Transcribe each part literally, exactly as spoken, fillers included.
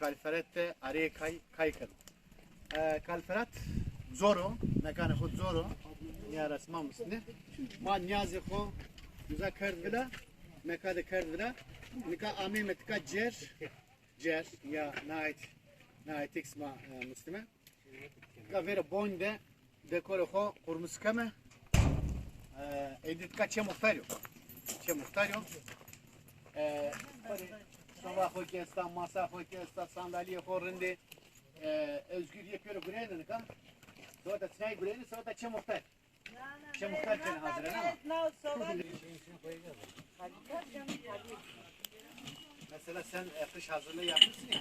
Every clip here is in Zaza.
Kalferet de arê kay, kay keno. E, Kalferet zor o, mekanê xo zor o. Nîya resma musine. Ma nîyazê xo uza kerd vila, meka de kerd vila. Nika ameyme tika cer, cer ya nayet, nayet x ma, e, muslime. Nika verê boyn de dekorê xo qurmuz keme. E, êdî tika çê muxtar yo. Çê muxtar yo. E, soba xo ki esta, masa xo ki esta, sandalyê xo rindê. E, Özgür yê pêro gureyne nika. Seweta çinay gureyne, seweta çê muxtar. Çê muxtar kenê hazir, ne? Mesela sen, e, kış hazırlığı yapmışsın ya.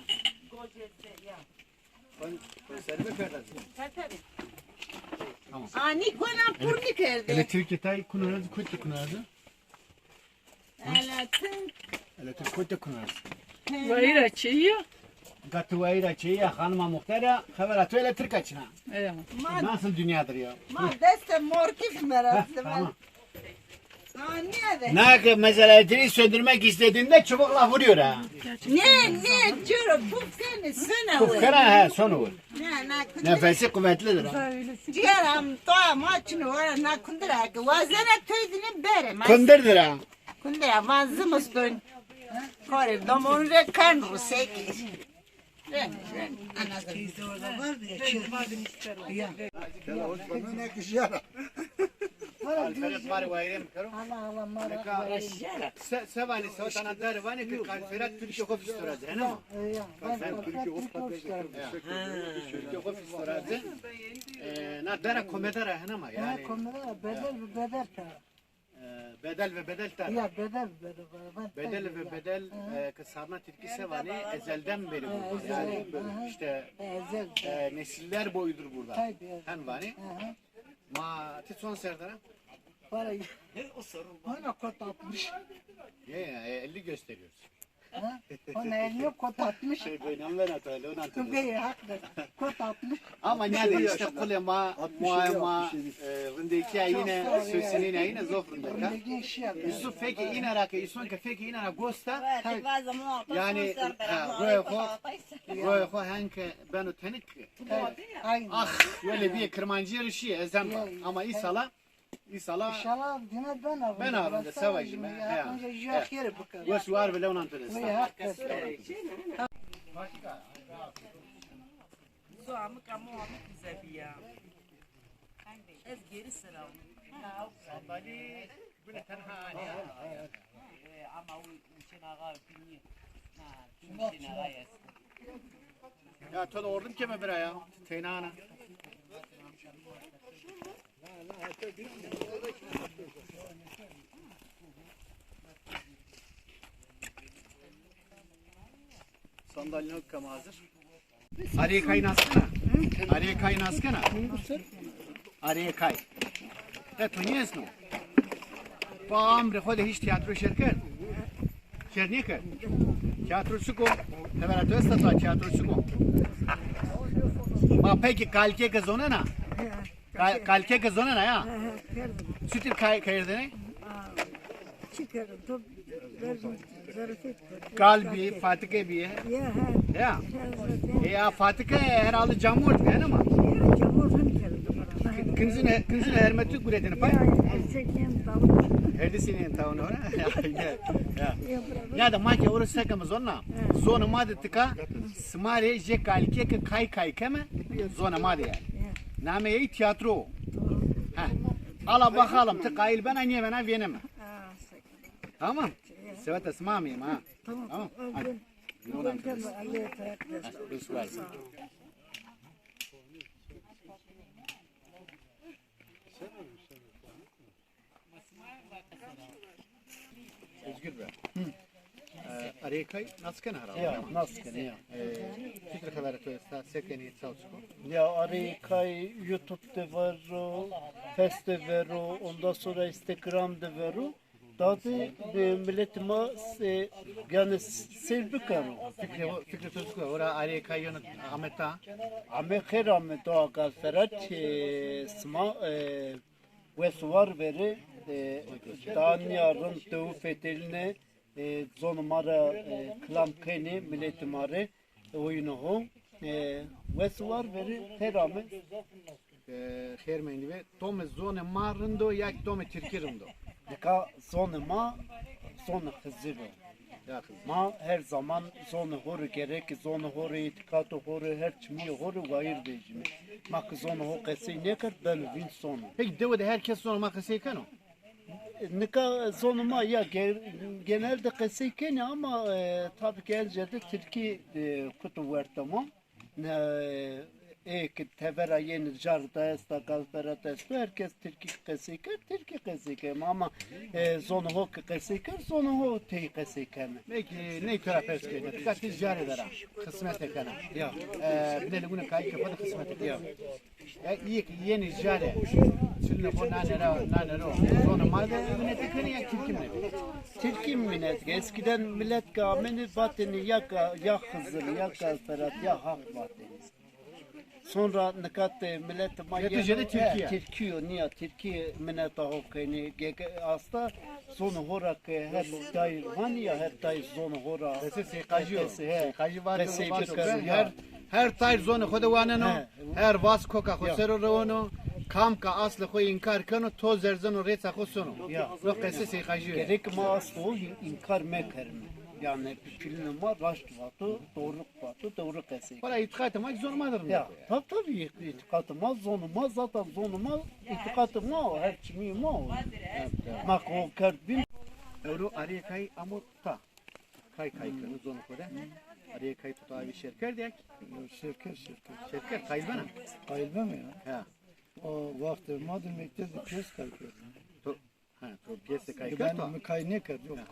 Kon-, konserve kerdin. Tabii, tabii. Tamam. Ani kona purni kerde. Elektrik tay kunarazı, kotî kunarazı. Elektrik. Elektrik kotî kunarazı. Wayîra çêyî ya. Gatî wayîra çêyî ya, hanima muxtara, xebera to elektrik a çina. Eyvallah. Ma, nasıl dünyadır ya? Ma deste morkif merazı. Tamam. Ne ki mesela elektriği söndürmek istediğinde çubukla vuruyor ha. Ne, ne, cüro puf kene, sona. Puf kere, he, sonu vur. Ne, ne, nefesi kuvvetlidir ha. Ciğer am, to ama çino, ora na kundura ki, wazena tözünü bere. Kundurdur ha. Kundura, ma zımıston. Kore, domon re kan ruseki. Alfred ma rê wayîrê mi kero. Se, se vanê, seweta na dare vanê ki Kalferet Türkiye xo fîstorazê, hene ma? Kalferet Türkiye xo fîstorazê. E, na dare komedar a, hene ma? Yani, komedar, bedel ve bedel kar. E, bedel ve bedel tar. Ya, bedel, bedel, bedel. Bedel ve bedel, e, ki sarna tirkî se vanê, ezelden beri burada. Yani, işte, e, nesiller boyudur burada. Hen vanê. Ma ti çond serre der a? Para. Bana kot altmış. Ya, ya, e, elli gösteriyoruz. Ha? Ona elli kot altmış. Şey, ben anlayan hata, öyle, onu anladım. Bey, haklı. Kot altmış. Ama yani işte kulê ma, muay ma, e, rindekîya yine, sosînîna yine zof rindek a. Yusuf fekê îna ra ke, Yusuf ke fekê îna ra gosta. Yani, ha, royê xo, royê xo hen ke beno tenik. Aynen. Ah, öyle bir Kirmancîye rişîye, ez hem. Ama îsala, îsala. İnşallah yine ben avım. Ben avım de, se vajîme. Ya, he. Ancak yok yere bu kadar. Wes war bile onan to dest. Zo amik amo amik bize biya. Ez geri sıra. Sandalye bile tenha ne? E, ama o Hüseyin Ağa bilmiyor. Ha, Hüseyin Ağa yes. Ya to da ordim keme bira ya. Teynana. Sandalye kam hazır. Arê kay nas kena? Arê kay nas kena? Arê kay. E, to nêsno? Pa amrê xo de hiç tiyatro şêr kerd? Şêr nêkerd? Tiyatro çik o? Xebera to esta, to tiyatro çik o? Ma peki kalkê ke zonena? Kal-, kalkê ke zonena ya? He, he, kerdim. Çitir kay-, kerdene? Aa, çi kerdim? Top verdim, zarafet verdim. Kalbî, fatike bîye. Ya, he. Ya. He, zaten. E, ya fatike herhalde camort, değil mi? Ya, camort hem kerdim. Kinzine, kinzine hermetü guretene pay. Ya, erkek hem tavuk. Herdisinin tavuğunu ora. Ya, ya. Ya. Ya da ma ke orası sekemiz onna. He. Zonê ma de tika, sima rê jê kalkê ke kay kay keme, zonê ma de yani. Ya. Namê ey tiyatro. Doğru. He. Ala bakalım, ti qayîl bena, nêbena, vêneme. Ha, sakın. Tamam. Seweta sima ameyme ha. Tamam. Tamam. Hadi. Allah'a emanet. Özgür be. Hı. E, arê kay nas kena herhalde, ya, değil mi? Nas kena, ya. E, çitir xebera to esta, se kenî, çaw çik o? Ya, arê kay YouTube de ver o, Face de ver o, ondan sonra Instagram de ver o. Dadî, e, miletê ma, e, yanî seyr bikero. Fikrê, fikrê to çik o? Ora arê kay yeno ameta? Ame xêr ame, doğa Galferat, e, sima, e, wes û war verê, e, danîya rind dewu fetelîne, e, zonê ma ra, e, kilam kenê, miletê ma rê. Oyunê ho, e, wes û war verî xêr ame. E, xêr mendî be. Tomê zonê ma rind o ya ki tomê tirkî rind o? Nika zonê ma zonê Xizir o. Ya Xizir. Ma her zaman zonê ho rê gerek, zonê ho rê, îtîqatê ho rê, her çimîyê ho rê wayîr vejîme. Ma ki zonê ho qesey nêkerd, beno vînd sono. Peki dewe de her kes zonê ma qesey keno? Nika zonê ma ya ge-, genelde qesey kenê ama, e, tabii ki en zêde tirkî, e, kuto wertê ma. Ne, e, ê ki tevera yenê jar de esta, galbera de esto, her kes tirkî qesey ker, tirkî qesey ker. Ama, e, zonê ho ki qesey ker, zonê ho tey qesey keme. Peki, ney to ra pers kerdî. Tika ti jarê de ra xismete kena. Ya. E, binê lewunê kayîkê xo de xismete kena. Ya. Ya, îyê ki yenê jarê, çilnê xo nanê ra, nanê ro, zonê ma de minete kenê ya tirkî minete? Tirkî minete. Eskiden millet ki amenê vatêne ya ka-, ya Xizir, ya Galberat, ya Haq vatêne. Sonra nika de millet ma... Ya tu jede tirkî ya. Tirkî yo, nîya tirkî mineta ho kenê. Ge-, ge-, asta zonê ho ra ke her tayî vanî ya, her tayî zonê ho ra. Qesê seyqajî yo. Qesê, he. Seyqajî vatê, qesey vato bikero, ke ya. Her, her tayî zonê xo de waneno, he, her vas koka xo ser o reweno, kam ka aslê xo înkar keno, to zerzeno rêça xo sono. Ya. No qesê seyqajî yo. Gerek ma aslê ho în-, înkar mekerîme. Yanî çilnê ma raşt vato, doğru vato, doğru qesey. Wala îtîqatê ma ki zonê ma de rind o. Ya, tab-, tabii, îtîqatê ma zonê ma, zaten zonê ma, îtîqatê ma o, her çimî ma o. Evet, evet. Ma ki o kerd bîn. Ewro arê kay amo ta. Kay kay keno zonê xo de. Arê kay to ta avî şêr kerd ya ki? Şêr kerd, şêr kerd. Şêr kerd, qayîl bena? Qayîl bena ya. Ha. O wextê ma de mekteb de piyes kay kerd. To Ha, to piyes de kay kerd to? Ben mi kay nêkerd, yok. Ha.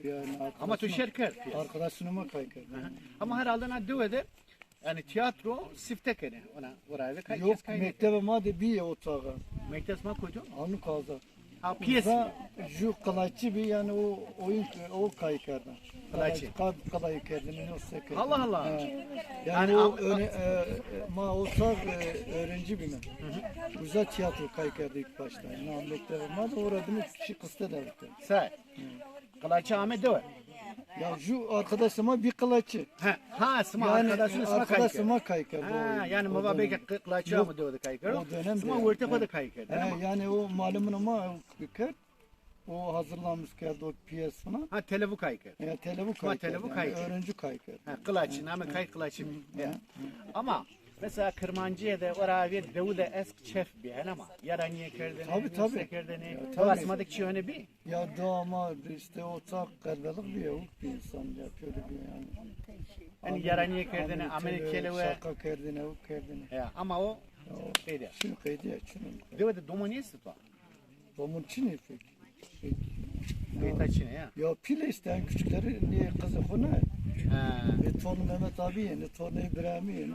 Yani ama to şêr kerd piyes. Arkadaşınıma kay kerd. Aha. Ama herhalde na dewe de, yani tiyatro sifte kenê. Ona, oraya ve kay, yok, piyes kay nêkerd. Mektebê ma de bîye o çağa. Mektebê ma kocam? Anu kaza. Ha, piyes. Uza ju qilaçî bî, yani o oyun, o kay kerda. Qilaçî. Qilay, qilay kerdêne, yok se kerdêne. Allah Allah. He. Yani, yani o öne-, e, e, ma o çax, e, öğrenci bîme. Hı hı. Uza tiyatro kay kerdî ilk başta. Na mektebê ma de ora dime kişi qiste de bitti. Se? Hı. Qilaçî ame dewe? Ya ju arkadaşê ma bî qilaçî. Ha, ha, sima yani, arkadaşınê sima kay kerd. Arkadaşê ma kay kerd. Ha, yani mi va belkî qi-, qilaçî ame dewe de kay kerd. O dönem sima de, wertê xo de kay kerd. Ha, yani o malumunê ma kerd. O hazırlamış kerd o piyes falan. Ha, televu kay kerd. Ya, televu kay kerd. Televu kay kerd. Öğrenci kay kerd. Ha, qilaçî, namê kay qilaçî. Ya. Ama mesela Kirmancîye de ora avê dewile esk çef bî, hene ma. Yaranîye kerdêne, tabii, tabii. Kerdêne. Ya, tabii. Sima de çî hene bî? Ya da ama işte o çax qelbelik bî, ewk bî, insan yapıyordu bî yani. Hani yaranîye kerdêne, amenê kelewe. Şaka kerdêne, ewk kerdêne. Ya, ama o qeyde. Şimdi qeyde, şimdi. Dewe de domonî estê to? Domun çinê pek. Qeyta çinê ya. Ya pîl işte, en küçükleri, ne kızı xo ne? Ha. E, torun Mehmet abi yeni, torun İbrahim yeni.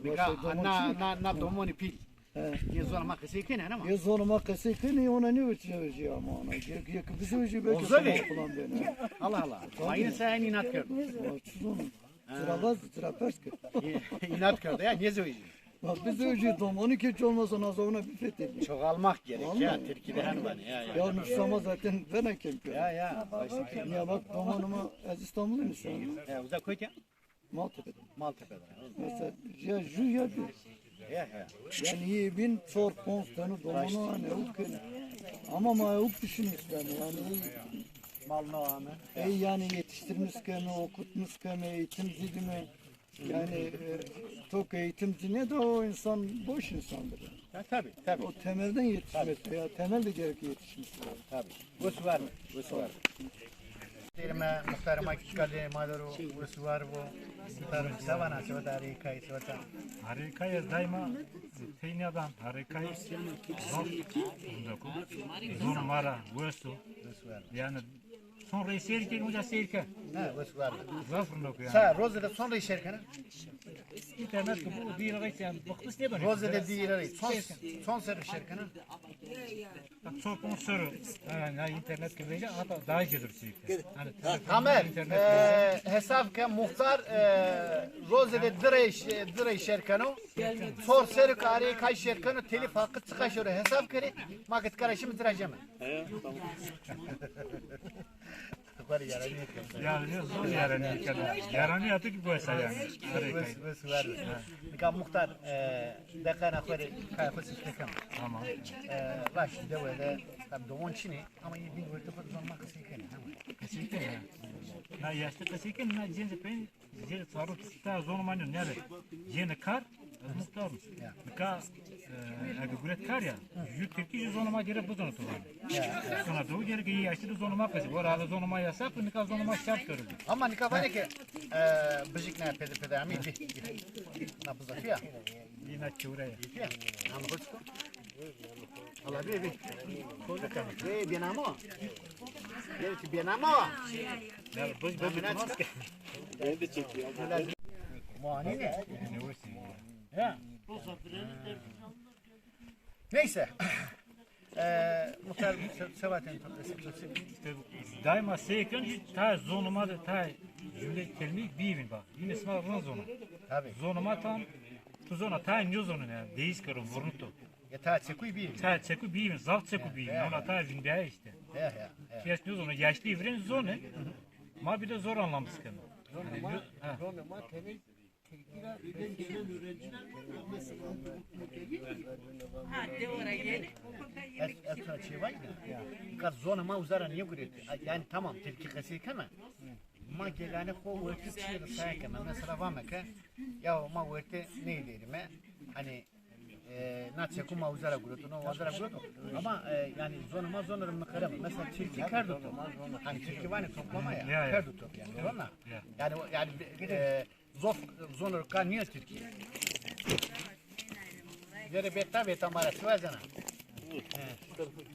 Nika na, na, na domonî pîl. He. Yê zonê ma qesey kenê, ama. Yê zonê ma qesey kenê, ona nêvecîya ama ona. Yê, yê ki bizewejî belkî falan bêne. Allah Allah. Ma yine sen inat kerdin. Çi zonê? Ha. Cirabaz, cirapers ki. İnat kerdin ya, nêzewejî. Bak bizewejî, domonî ki hiç olmazsa na zona bifetelî. Çoğalmak gerek ya, Tirkî de hen vanê ya, ya. Ya nüfus ama zaten bena kêm kerd. Ya, ya. Niye bak, domonê ma ez İstanbul'um insan. Ya, uza koy ya. Maltepe'de. Maltepe'de. Mesela ya ju ya bir. He, he. Yani yê bîn çor ponc tane domonu hani ewk kenê. Ama ma ewk düşünmüş yani. Yani mal ne ame? E yani yetiştirmiş keme, okutmuş keme, eğitimci dime. Yani e, tok eğitimci ne de o insan boş insandır. Ya tabii, tabii. O temelden yetişmesi ya, temel de gerek yetişmesi. Tabii. Wes û war be. Wes û war be. Têrime muxtarê ma ki kalê ma de ro wes û war bo. Muxtar, se vana, se vata arê kay, se vata? Arê kay ez daima teyna dan, arê kay zaf rindek o. Zonê ma ra wes o. Wes û war be. Yani son rey seyr kên, uca seyr ke. Ha, wes û war be. Zaf rindek o yani. Sa, roze de son rey seyr kena? İnternet ki bu, bir rey yani, bıktıs ne böyle? Roze de bir rey. Son, son seyr seyr kena? Çok on soru. Ha, ya internet ki böyle, hatta daha gelir şey. Hani Tamer, e, hesab ke muxtar, e, roze de di rey, di rey seyr keno. Çor serrî ke arê kay seyr keno, telîf haqqı çiqa şoro hesab kerê, ma ke ti kara şîme ti ra ceme. He, tamam. Yaranî zor yaranî kena. Yaranî ya tu ki bu esa yanî. Arê kay. Wes, wes, ver. Nika muxtar, e, deqena xo rê kay xo sifte kem. Tamam. E, baş dewe de, tam domon çinî, ama yê bîn werte xo zonê ma qesey kenê. Qesey kenê. Na yaşlı qesey kenê, na cênze pey, cênze sarı ta zonê ma nîyo, nere? Cênê kar, ez muxtar. Nika, e, eke guret kar ya, ju tirkî ju zonê ma gere bizonê tu vanê. Sona dewe gere ke yê yaşlı de zonê ma qesey. Wera ale zonê ma yasak, nika zonê ma şart kero. Ama nika vanê ke, e, bijik ne pede pede amî bi. Na biza tu ya. Yine çewre ya. Ya. Ama hoş ko. Ala bi bi. Bi, bênamo. Gel ki bênamo. Ya, biz, biz, biz. Ben de çekiyorum. Mani ne? Ya. Neyse. Ee, muhtar, se-, sebaten to-, se-, se-, se-, daima sey ken, ta zonê ma de, ta cümle kelime bîvîn bak. Yine sima rind zono. Tabii. Zonê ma tam, tu zona, ta nîyo zono ya, deyiz kero, vurnuto. Ya ta çekuy bîvîn. Ta çekuy bîvîn, zaf çekuy bîvîn. Ya, ya. Ona ta vîn bîya işte. Ya, ya, ya. Kes nîyo zono, yaşlı vîrên zonê. Ma bir de zor anlamsız keno. Zonê ma, ha, zonê ma tenê Ha, de ora yeni. Ez, ez sana çê vay ya. Nika zonê ma uza ra nêguretî. Yanî tamam, tirkî qesey keme. Ma gelane xo wertê çî qisaya keme. Mesela vame ke, ya ma wertê ney derîme. Hani, e, na çeku ma uza ra gureto, na uza ra gureto. Ama, e, yanî zonê ma zonê rê miqerem. Mesela tirkî kerdo to. Hani tirkî vanê toplama ya. Ya, ya. Kerdo to yanî. Zona. Ya. Yanî, yanî, e, Zof, zonê rê kar nîyo tirkî. Verê beta beta ma ra çi wazena? He.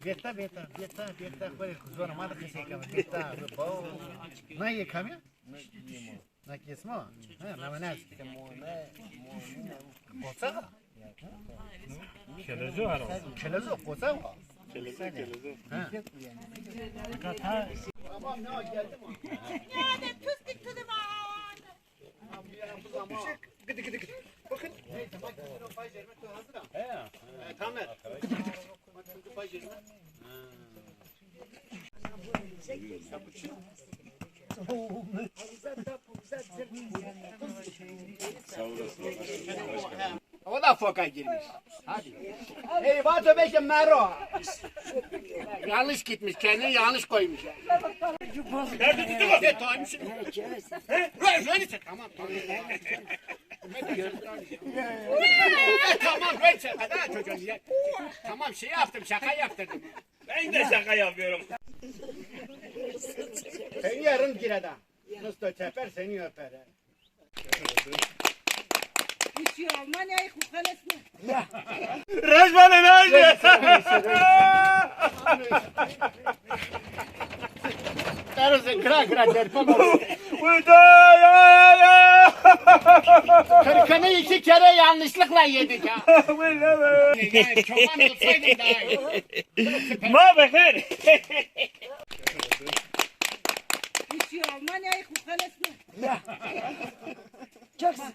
Beta beta beta beta xo rê zonê ma de qesey keme. Beta, bao. Na yê kam ya? Na kes ma? He, name ne? Qoça ha? Kelezo ara. Kelezo, qoça ha? Kelezo, kelezo. He. Tamam, ne geldi mi? Ya de tuz dikti de var. Gidi, gidi, gidi. Bakın. He. Tamam. Gidi, gidi, gidi. Bak, pay verme. Sağ olasın. O da foka girmiş. Hadi. Eyvah, tabii ki Mero. Yanlış gitmiş, kendini yanlış koymuş. Nerede tuttu bak? He, tamam, tamam. Tamam, ben şaka da çocuğum ya. Tamam, şey yaptım, şaka yaptırdım. Ben de şaka yapıyorum. Seni yarın gireda. Nasıl çeper seni öper. Işi Almanya'yı kukanesine. Rejbane nerede? Terose gira gira derpama. Uda ya ya. Kırkanı iki kere yanlışlıkla yedik ha. Öyle mi? Yani çoban olsaydım daha iyi. Ma bexêr. Işi Almanya'yı kukanesine. Çok sıkı.